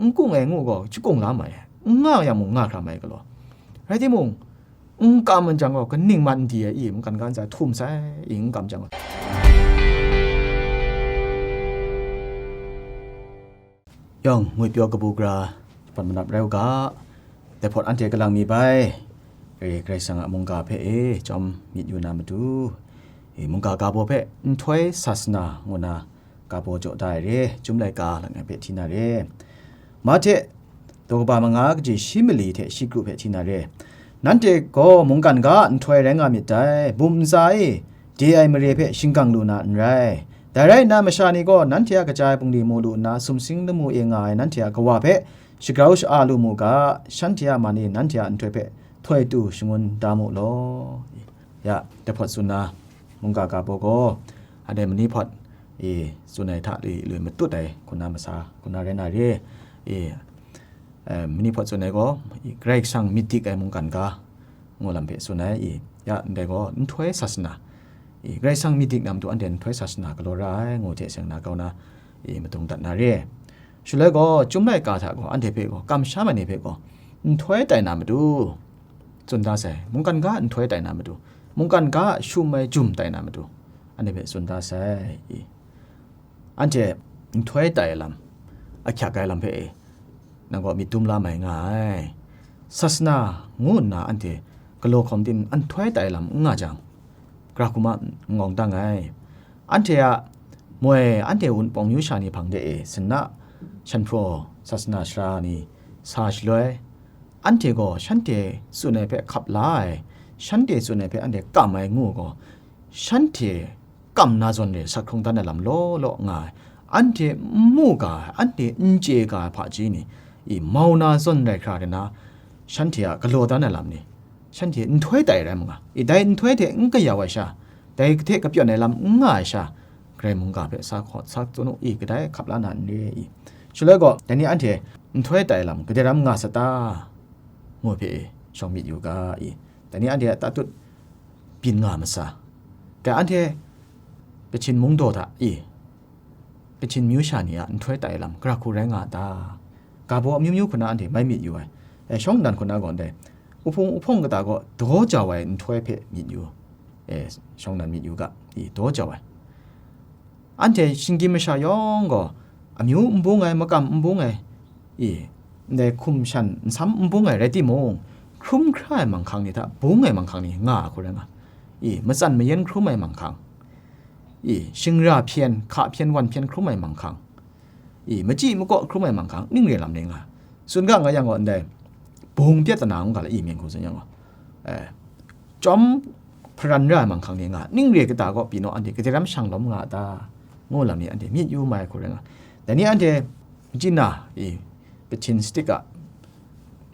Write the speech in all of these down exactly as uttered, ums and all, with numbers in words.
n kung ai ngu gaw, shakung la mai, n nga yang mung nga hkra mai galaw. Rai timung, n kam ai jang gaw, kaning man n di ai i, mungkan ga ntsa htum sai i, n kam jang gaw. Yawng, ngwipyaw kabu gara, shapawt manap rai u ga, dai hpawt anhte kalang mi bai, Karai Kasang a mungga hpe e, chyawm myit yu na matu, e, mungga ga baw hpe nhtoi sasana ngu na, ga baw jaw da ai re, Chyum laika lang ai hpe hti na re. Mahte, daw kaba manga kaji shi mali hte shi kru hpe hti na re. Nanhte gaw mungkan ga a nhtoi rai nga myit dai, bum ntsa e, de ai mare hpe shingkang lu na n rai. Dai rai nna, masha ni gaw nanhte a kaja ai bungli mu lu nna, sumsing lamu e nga ai nanhte a kawa hpe shagrau sha-a lu mu ga, shanhte a man e nanhte a nhtoi hpe htoi tu shangun da mu law. Ya, dai hpawt tsun na, mungga ga baw gaw, anhte mani hpawt, e, tsun ai hta lui lui matut ai, hkuna masa, hkuna rai na re, e, e, mani hpawt tsun ai gaw, e, Karai Kasang myit dik ai mungkan ga, ngu lam hpe tsun ai, e, ya, ndai gaw, nhtoi sasana, e, Karai Kasang myit dik na matu anhte nhtoi sasana galaw ra ai, ngu hte seng na kau na, e, madung dat na re. Shaloi gaw, Chyum laika hta gaw, anhte hpe gaw, kamsham ai ni hpe gaw, nhtoi tai na matu, tsun da sai, mungkan ga nhtoi tai na matu, mungkan ga a shum ai jum tai na matu, anhte hpe tsun da sai, i. Anhte nhtoi tai ai lam, ahkyak ai lam hpe e, nang gaw myit dum la mai nga ai. Sasana ngu nna anhte galaw hkawm tim nhtoi tai ai lam n nga jang, gara hku ma n ngawng dang ai. Anhte a moi, anhte wunpawng myu sha ni hpang de e, sana, shanhpraw, sasana sara ni sa shaloi, anhte gaw shanhte tsun ai hpe hkap la ai, shanhte tsun ai hpe anhte kam ai ngu gaw, shanhte kam na zawn re sak hkrung dan ai lam law law nga ai, anhte n mu ga ai, anhte n chye ga ai hpaji ni, i mau na zawn rai hkra de na, shanhte a galaw dan ai lam ni, shanhte nhtoi tai rai mu nga, i dai nhtoi hte n kayau ai sha, dai hte kapyawn ai lam n nga ai sha, Karai mungga hpe sa hkawt sa tsun u, i kadai hkap la na n re i. Shaloi gaw, dai ni anhte nhtoi tai lam gade ram nga sat ta? Ngu hpe e, shawng myit yu ga i. Dai ni anhte a tatut byin nga masa. Dai anhte Kachin mungdaw hta i, Kachin myu sha ni a nhtoi tai lam gara hku rai nga a ta? Ga baw amyu myu hku na anhte mai myit yu ai. E, shawng nnan hku na gaw ndai, uhpung uhpawng kata gaw daw jau ai nhtoi hpe myit yu. E, shawng nnan myit yu ga, i, daw jau ai. Anhte shinggyim masha yawng gaw amyu n bung ai, makam n bung ai, i, ndai hkum shan nsam n bung ai rai timung, hkrum hkra ai manghkang ni hta bung ai manghkang ni nga a hku rai nga. I, matsan mayan hkrum ai manghkang, i, shingra hpyen, hka hpyen, wan hpyen hkrum ai manghkang, i, machyi makaw hkrum ai manghkang, ning re lam ni nga. Tsun ga nga yang gaw ndai, bung pyat tana ngu ga la, i, mying hku tsun yang gaw, eh, chyawm hparan ra ai manghkang ni nga, ning re kata gaw pyi naw anhte gade ram shang lawm nga a ta? Ngu lam ni anhte myit yu mai hku rai nga. Dai ni anhte machyi na, i, Kachin stik a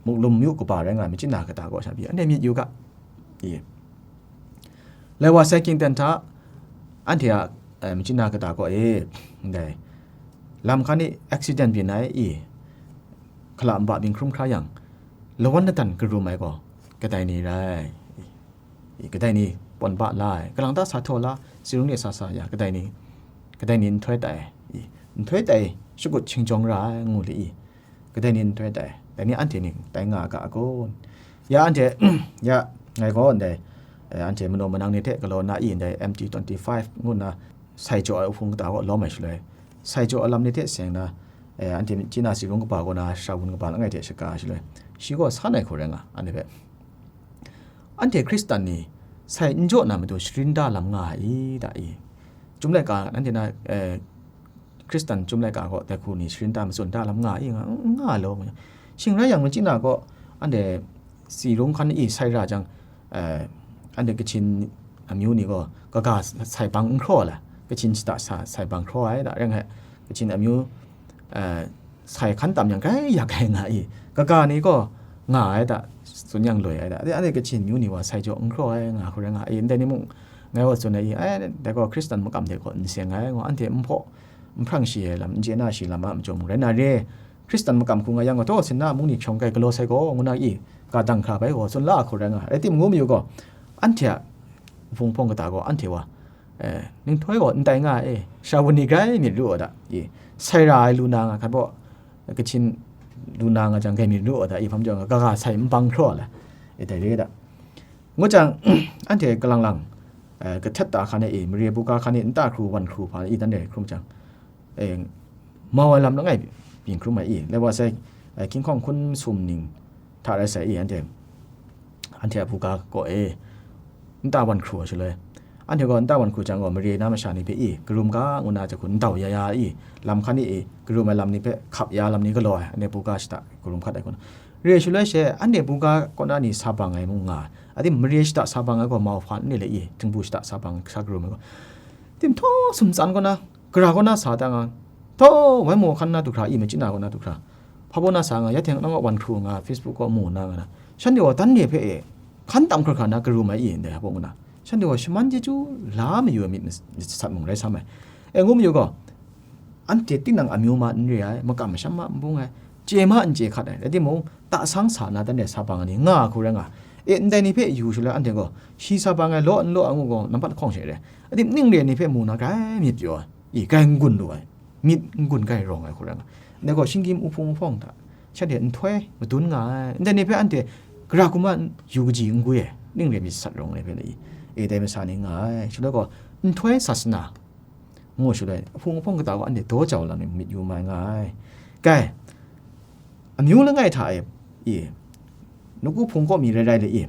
muklum myu kaba rai nga ai machyi na kata gaw sha pyi anhte myit yu ga, i. Lai wa sai Kyingten hta, anhte a, eh, machyi na kata gaw e, ndai, lam hkan ni accident byin ai, i, hkala nba byin hkrum hkra yang, lawan ladan karum ai gaw, kadai ni rai, i, kadai ni pawn ba la ai, kalang ta sa htaw la, sirung ni sa sa ya, kadai ni, kadai ni nhtoi tai, i, nhtoi tai shagut shingjawng ra ai, ngu li, i. Kadai ni nhtoi tai, dai ni anhte ning tai nga ga a kun? Ya anhte, ya, ngai gaw ndai, eh, anhte manaw manang ni hte galaw na i ndai M T twenty-five ngu nna sai jaw ai uhpung kata gaw lawm ai shaloi, sai jaw ai lam ni hte seng na, eh, anhte machyi na sirung kaba kaw na sara wun kaba langai hte shaga ai shaloi, shi gaw san ai hku rai nga, anhte hpe. Anhte Hkristan ni sai n jaw na matu sharin da lam nga ai i, da i? Chyum laika, anhte na, eh, Hkristan Chyum laika gaw dai hku ni sharin da, matsun da lam nga i, nga, n nga law. Shing rai yang, machyi na gaw, anhte si rung hkan i sai ra jang, eh, anhte Kachin amyu ni gaw kaga sai bang n hkraw ai la, Kachin shata sa sai bang hkraw ai da, rai ngai, Kachin amyu, eh, sai hkan tam yang grai yak ai nga i, kaga ni gaw nga ai da, tsun yang loi ai da, anhte Kachin amyu ni wa sai jaw n hkraw ai nga hku rai nga i, ndai ni mung ngai gaw tsun ai i, ai, dai gaw Hkristan makam de gaw n seng ai, ngu, anhte n hpaw, n hprang shi ai lam, n chye na shi lam a majaw mung rai na re, Hkristan makam hku nga yang gaw, taw, sinna mung ni hkyawng kai galaw sai gaw, ngu na i, ka dang hkra bai gaw, tsun la hku rai nga, rai tim ngu mayu gaw, anhte a hpung hpawng kata gaw, anhte wa, eh, ninghtoi gaw, n tai nga e, sara wun ni grai myit ru ai da, i, sai ra ai lu na nga hkat baw, Kachin lu na nga jang, grai mi lu a da, i hpam jang, kaga sai n bang hkraw la, e dai re da. Ngu jang, anhte kalang lang, eh, kahtet ta hkan e, mare buga hkan e, nta hkru, wan hkru hpa i dan re hkrum jang, eh, mau ai lam langai byin hkrum ai i, le wa sai, eh, King Hkawng hkun sum ning hta rai sai i, anhte, anhte a buga kaw e, nta wan hkru ai shaloi, anhte gaw nta wan hkru jang gaw, mare na masha ni hpe i, karum ga ngu na jahku ndau ya ya i, lam hkan ni i, karum ai lam ni hpe hkap ya lam ni galaw ai, anhte buga shata karum hkat ai hku na. Re shaloi she, anhte buga kaw na ni sa bang ai mung nga ai. Adim mare shata sa bang ai gaw, mau hpa n re le i, htingbu shata sa bang ai sa karum ai gaw. Tim htaw sumtsan kaw na, gara kaw na sa ta nga, htaw wai maw hkan na du hkra i, machyin na kaw na du hkra, hpa baw na sa nga, ya teng nang kaw wan hkru nga, Facebook kaw mu na nga na, shanhte gaw dan re hpe e, hkan tam hkra hkra na karum ai i, ndai hpa ngu na, shanhte gaw shaman chyeju la mayu ai myit masat mung rai sam ai. E, ngu mayu gaw, anhte tinang amyu ma n re ai, makam masham ma n bung ai, chye ma n chye hkat ai, rai timung, ta sang sa na dan re sa bang ai ni nga ai hku rai nga. E, ndai ni hpe yu shaloi anhte gaw, shi sa bang ai law n law ai ngu gaw, nampat lahkawng she re. Adim ning re ni hpe mu na grai myit pyaw ai, i, grai n-gun lu ai, myit n-gun grai rawng ai hku rai nga. Ndai gaw, shinggyim uhpung uhpawng hta, shanhte nhtoi madun nga ai, ndai ni hpe anhte gara hku ma yu kaji n gwi ai, ning re myit sat rawng ai hpe na i, e, dai masa ni nga ai, shaloi gaw, nhtoi sasana, ngu shaloi, ahpung ahpawng kata gaw anhte daw jau lam ni myit yu mai nga ai. Kai, amyu langai hta e, i, nawku hpung kaw mi rai rai le i,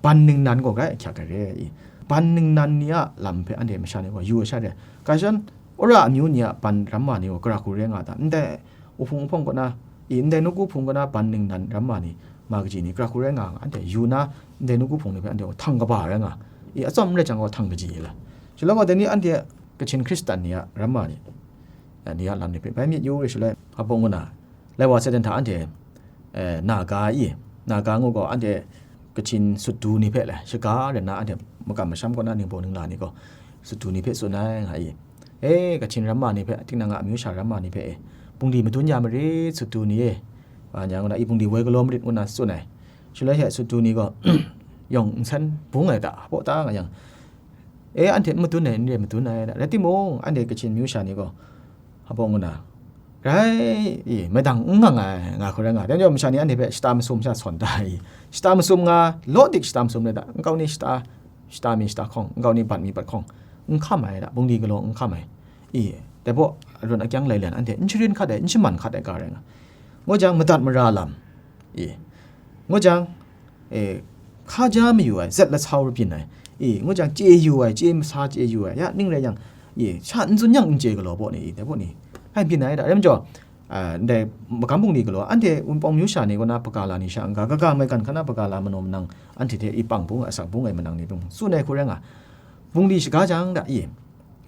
ban ningnan gaw grai ahkyak ai re i, ban ningnan ni a lam hpe anhte masha ni gaw yu ai sha re. Kai shan, wora amyu ni a ban ramma ni gaw gara hku rai nga ta, ndai uhpung ahpawng kaw na, i, ndai nawku hpung kaw na ban ningnan ramma ni, ma kaji ni gara hku rai nga nga, anhte yu na, ndai nawku hpung ni hpe anhte gaw htang kaba rai nga, i, atsawm n rai jang gaw htang kaji i la. Shaloi gaw, dai ni anhte Kachin Hkristan ni a ramma ni, ni a lam ni hpe bai myit yu re shaloi, hpa baw ngu na, lai wa sai dan hta anhte, eh, Naga i, Naga ngu gaw, anhte Kachin sutdu ni hpe le, shaga ren na anhte makam masham kaw na ningbaw ningla ni gaw, sutdu ni hpe tsun ai nga i, e, Kachin ramma ni hpe, tinang a amyu sha ramma ni hpe e, bungli madun ya marit, sutdu ni e, wa nya ngu na, i bungli woi galaw marit ngu na tsun ai. Shaloi she sutdu ni gaw, yawng nsen bung ai ta, hpaw ta nga yang, e, anhte n madun ai, n re madun ai, rai timung, anhte Kachin myu sha ni gaw, hpa baw ngu na, grai, i, maidang n ngang ai, nga hku rai nga. Dai majaw masha ni anhte hpe shata masum sha sawn da i, shata masum nga, law dik shata masum rai da, nkau ni shata, shata mi shata hkawng, nkau ni bat mi bat hkawng, n hkam ai da, bungli galaw n hkam ai. I, dai baw, arun akyang lailen anhte n sharin hkat ai, n shaman hkat ai ga rai nga. Ngu jang, madat mara lam, i, ngu jang, e, hkaja mayu ai, zet lasau byin ai, i, ngu jang, chye yu ai, chye masa chye yu ai, ya, ning rai yang, i, sha n tsun yang n chye galaw baw ni, i, dai baw ni, hkai byin ai da, rai majaw, a, ndai magam bungli galaw, anhte Wunpawng myu sha ni kaw na, pagala ni sha n-ga, kaga maigan hkan na pagala manaw manang, anhte hte i pang bung, asak bung ai manang ni bung, tsun ai hku rai nga, bungli shaga jang da, i,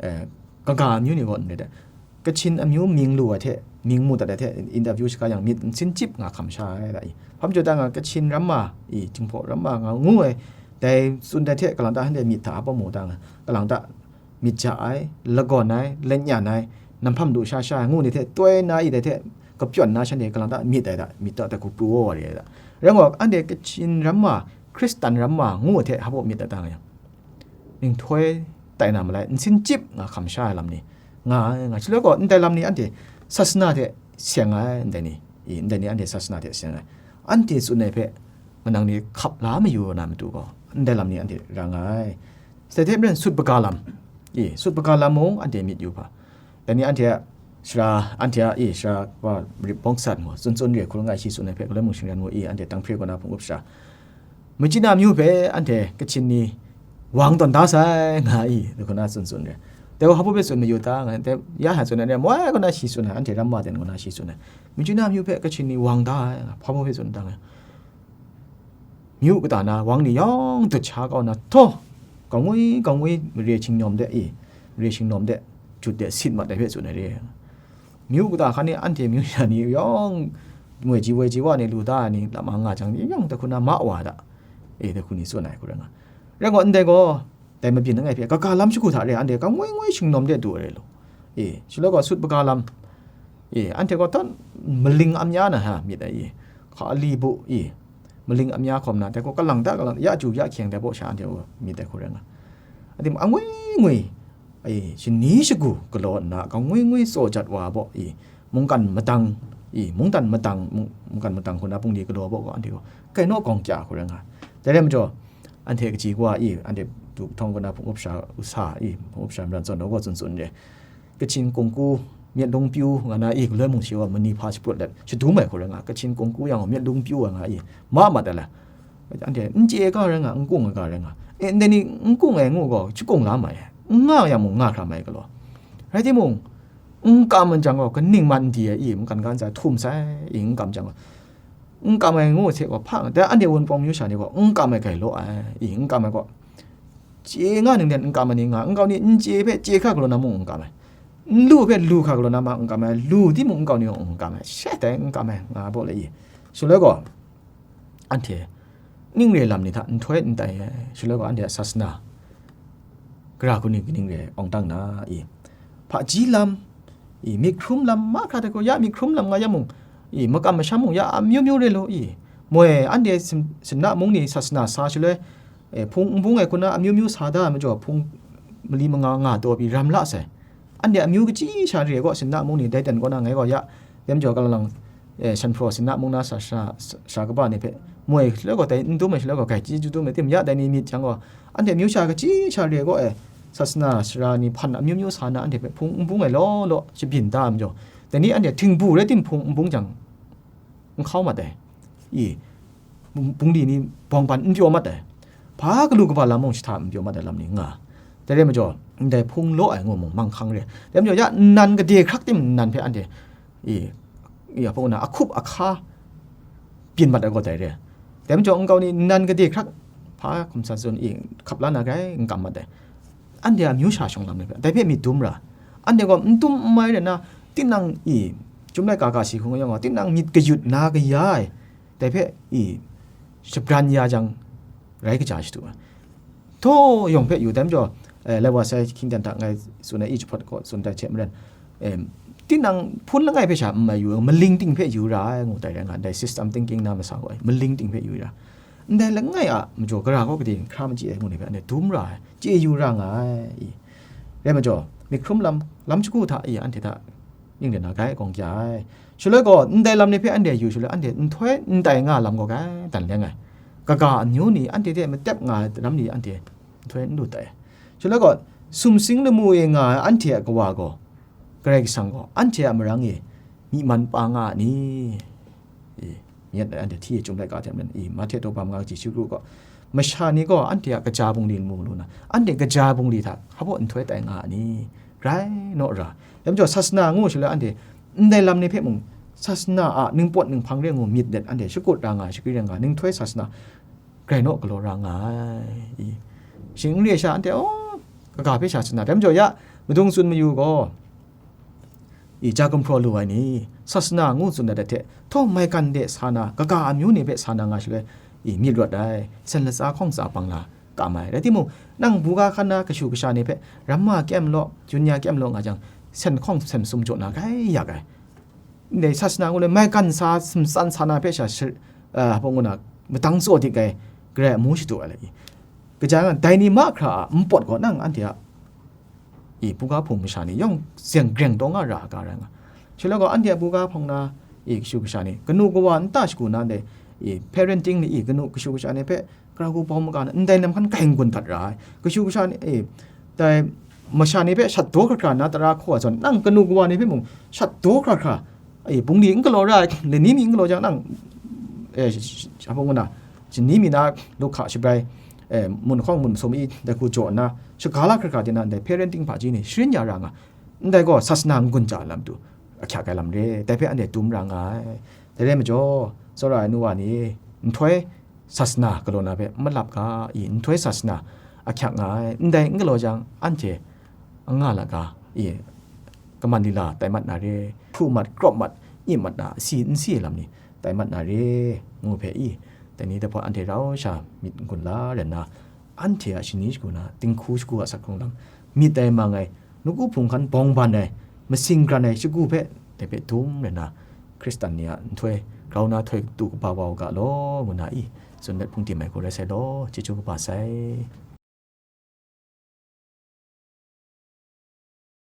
eh, kaga amyu ni gaw n rai ai. Kachin amyu mying lu ai hte, mying mu dat ai hte, interview shaga yang myit nsin chyip nga hkam sha ai da i. Hpa majaw ta nga, Kachin ramma i, Jinghpaw ramma nga ngu ai, dai tsun dai hte, kalang ta hte myit hta hpa mu ta nga, kalang ta myit ja ai, lagawn ai, lanyan ai, namhpam du sha sha ai ngu ni hte, toi na i dai hte, kapyawn na shanhte kalang ta myit ai da, myit ta, ta hku pru wa wa re ai da. Rai ngu, anhte Kachin ramma, Hkristan ramma ngu ai hte hpa myit ai ta nga yang, nhtoi tai na malai, nsin chyip nga hkam sha ai lam ni nga ai, nga shaloi gaw, ndai lam ni anhte sasana hte seng ai, ndai ni, i, ndai ni anhte sasana hte seng ai, anhte tsun ai hpe manang ni hkap la mayu na matu gaw, ndai lam ni anhte ra nga ai. Sade hte maren sut baga lam, i, sut baga lam mung anhte myit yu hpa, dai ni anhte a sara, anhte a, i, sara wa rip bawng sat ngu, tsun tsun re hkru langai shi tsun ai hpe, galoi mung shingran ngu, i, anhte Tanghpre kaw na hpung up sara, Myitkyina myu hpe anhte Kachin ni wang tawn da sai, nga i, dai hku na tsun tsun re. Dai gaw hpa baw hpe tsun mayu ta, nga, dai ya hta tsun ai, moi kaw na shi tsun ai, anhte ramma ten kaw na shi tsun ai. Myitkyina myu hpe Kachin ni wang da ai, hpa baw hpe tsun da, nga. Myu kata na wang ni yawng dut sha kau na, htaw, kangwi kangwi mare hkingnawm de i, mare hkingnawm de, jut de, sit mat ai hpe tsun ai re. Myu kata hkan ni anhte myu sha ni yawng, moi ji woi ji wa ni lu da ai ni, lam nga jang ni yawng dai hku na ma wa da, e, dai hku ni tsun ai hku rai nga. Rai gaw, ndai gaw, dai mabyin langai hpe, kaga lam shagu hta re, anhte kangwi ngwi hkingnawm de du ai re law. E, shaloi gaw, sut baga lam, e, anhte gaw tan maling amya na ha myit ai, e, hka li bu, e, maling amya hkawm na, dai gaw kalang ta, kalang, ya ju ya hkyeng dai baw sha anhte gaw myit ai hku rai nga. Adim angwi ngwi, e, shani shagu galaw nna, kangwi ngwi tsaw jat wa baw, e, mungkan madang, i, mungdan madang, mung-, mungkan madang hku na bungli galaw baw gaw, anhte gaw, kai naw gawng kya hku rai nga. Dai rai majaw, anhte kaji kawa i, anhte du kahtawng kaw na hpung up sha u sa i, hpung up sha maran zawn gaw tsun tsun re. Kachin kungku, myit lung pyu nga na i, galoi mung shi wa mani hpa shaprut let, shadum ai hku rai nga, kachin kungku yang myit lung pyu ai nga i, ma mat ai la. Anhte n chye ai ga rai nga, n kung ai ga rai nga. E, ndai ni n kung ai ngu gaw, shakung la mai ai. N nga yang mung nga hkra mai galaw. Rai timung, n kam ai jang gaw, kaning man n di ai i, mungkan ga n sai, htum sai i, n kam jang gaw. N kam ai ngu hte gaw, hpa, dai anhte Wunpawng myu sha ni gaw, n kam ai grai law ai i, n kam ai gaw. Chye nga ning den n kam ai ni nga, nkau ni n chye hpe chye hkra galaw na mung n kam ai. N lu hpe lu hkra galaw na ma n kam ai, lu timung nkau ni gaw n kam ai. She tai n kam ai, nga baw le i. Shaloi gaw, anhte ning re lam ni hta nhtoi n tai ai, shaloi gaw anhte a sasana gara hku ni kaning re awng dang na i, hpaji lam i, myit hkrum lam mahkra hte gaw ya myit hkrum lam nga ya mung i, makam masham mung ya amyu myu re law i, moi anhte sin-, sinna mung ni sasana sa shaloi, e, hpung n bung ai hku na amyu myu sa da ai majaw, hpung mali manga nga taw pyi ram la sai. Anhte amyu kachyi sha re ai gaw, sinna mung ni dai dan kaw na ngai gaw ya, dai majaw, kalang lang, e, shanhpraw sinna mung na sa sha, sha kaba ni hpe, moi shaloi gaw dai n dum ai shaloi gaw, grai chyeju dum ai tim ya, dai ni myit jang gaw, anhte amyu sha kachyi sha re ai gaw, e, sasana sara ni hpan amyu myu sa na, anhte hpe hpung n bung ai law law shabyin da ai majaw, dai ni anhte htingbu rai tim hpung n bung jang, n hkau mat ai. I, bung-, bungli ni bawng ban n pyaw mat ai. Hpa galu kaba lam mung shahta n pyaw mat ai lam ni nga. Dai rai majaw, ndai hpung law ai ngu mung manghkang re. Dai majaw, ya nnan gade hkrak tim nnan hpe anhte, i, i, a hpung na ahkup ahka byin mat ai gaw dai re. Dai majaw, nkau ni nnan gade hkrak hpa hkum san tsun i, hkap la na grai n kam mat ai. Anhte a myu sha shawng lam ni hpe, dai hpe myit dum ra, anhte gaw n dum n mai rai nna, tinang i, chyum laika ga shi hkung yawng gaw, tinang myit kayut na kaya ai, dai hpe i, shabran ya jang, rai kaja shadu ai. Htaw yawng hpe yu, dai majaw, eh, lai wa sai hkying dan hta ngai tsun ai i jahpawt gaw tsun tai hte maren, em, tinang hpun langai hpe sha n mai yu, maling ting hpe yu ra ai, ngu tai rai nga, dai system thinking na masa gaw, maling ting hpe yu ra. Ndai langai a majaw gara gaw gade hkra machyi ai ngu ni hpe anhte dum ra ai, chye yu ra nga ai i. Rai majaw, myit hkrum lam, lam shagu hta i anhte hta ning rai na gai gawng kya ai. Shaloi gaw, ndai lam ni hpe anhte yu shaloi, anhte nhtoi n tai nga lam gaw gai dan leng ai. Kaga amyu ni anhte hte matep nga ai lam ni anhte nhtoi n lu tai. Shaloi gaw, sumsing lamu e nga ai anhte a kawa gaw, Karai Kasang gaw anhte a marang e myi man pa nga a ni? I, myit ai anhte hti e chyum laika hte maren, i, Mahte daw bam nga kaji shi kru gaw, masha ni gaw anhte a kaja bungli mu lu na, anhte kaja bungli hta hpa baw nhtoi tai nga a ni? Rai naw ra. Dai majaw, sasana ngu shaloi anhte ndai lam ni hpe mung, sasana a ningpawt ninghpang re ngu myit let anhte shakut ra nga ai, shagri ra nga ai, ninghtoi sasana grai naw galaw ra nga ai. I, shing n re sha anhte, aw, kaga hpe sha sasana, dai majaw ya, madung tsun mayu gaw, i, ja gumhpraw lu ai ni, sasana ngu tsun dat ai hte, htaw maigan de sa na, kaga amyu ni hpe sa na nga shaloi, i, myit rawt ai, sen latsa hkawng tsa bang la kam ai. Rai timung, nang buga hkan na kashu kasha ni hpe, ramma kyem law, junya kyem law nga jang, sen hkawng sen sum jaw na gai yak ai. Ndai sasana ngu le, maigan sa, sumtsan sa na hpe sha shir-, a, hpa ngu na, matang tsaw dik ai, Karai amu shadu ai le i. Kaja nga, dai ni mahkra a npawt gaw nang anhte a, i, buga hpung masha ni yawng zeng greng taw nga ra ga rai nga. Shaloi gaw, anhte a buga hpung na, i, kashu kasha ni, kanu kawa nta shagu na ndai, i, parenting ni, i, kanu kashu kasha ni hpe, Gara gu bawng maga na, ndai lam hkan kai n-gun dat ra ai. Kashu kasha ni, e, dai masha ni hpe shat daw hkra hkra na tara hkaw ai zawn, nang kanu kawa ni hpe mung shat daw hkra hkra, e, bungli n galaw ra ai, lani mi n galaw jang, nang, e, sh-, sh-, hpa ngu na, shani mi na, lu hka shabrai, e, mun hkawng mun masum i, dai hku jaw nna, shaga la hkra hkra de na, ndai parenting hpaji ni sharin ya ra nga, ndai gaw sasana n-gun ja ai lam tu, ahkyak ai lam re, dai hpe anhte dum ra nga ai. Dai rai majaw, tsawra ai nu wa ni, nhtoi, sasana galaw na hpe malap ga i, nhtoi sasana ahkyak nga ai, ndai n galaw jang, anhte anga laga i, kaman lila tai mat na re, hpru mat, krawp mat, i mat na, si n si ai lam ni tai mat na re, ngu hpe i, dai ni dai hpawt anhte rau sha myit n-gun la rai nna, anhte a shani shagu na, dinghku shagu a asak hkrung lam, myit tai mang ai, nawku hpung hkan bawng ban ai, masing gran ai shagu hpe dai hpe dum rai nna, Hkristan ni a nhtoi grau na htoi du kaba wa u ga law, ngu na i, tsun let hpung tim ai hku rai sai law, chyeju kaba sai.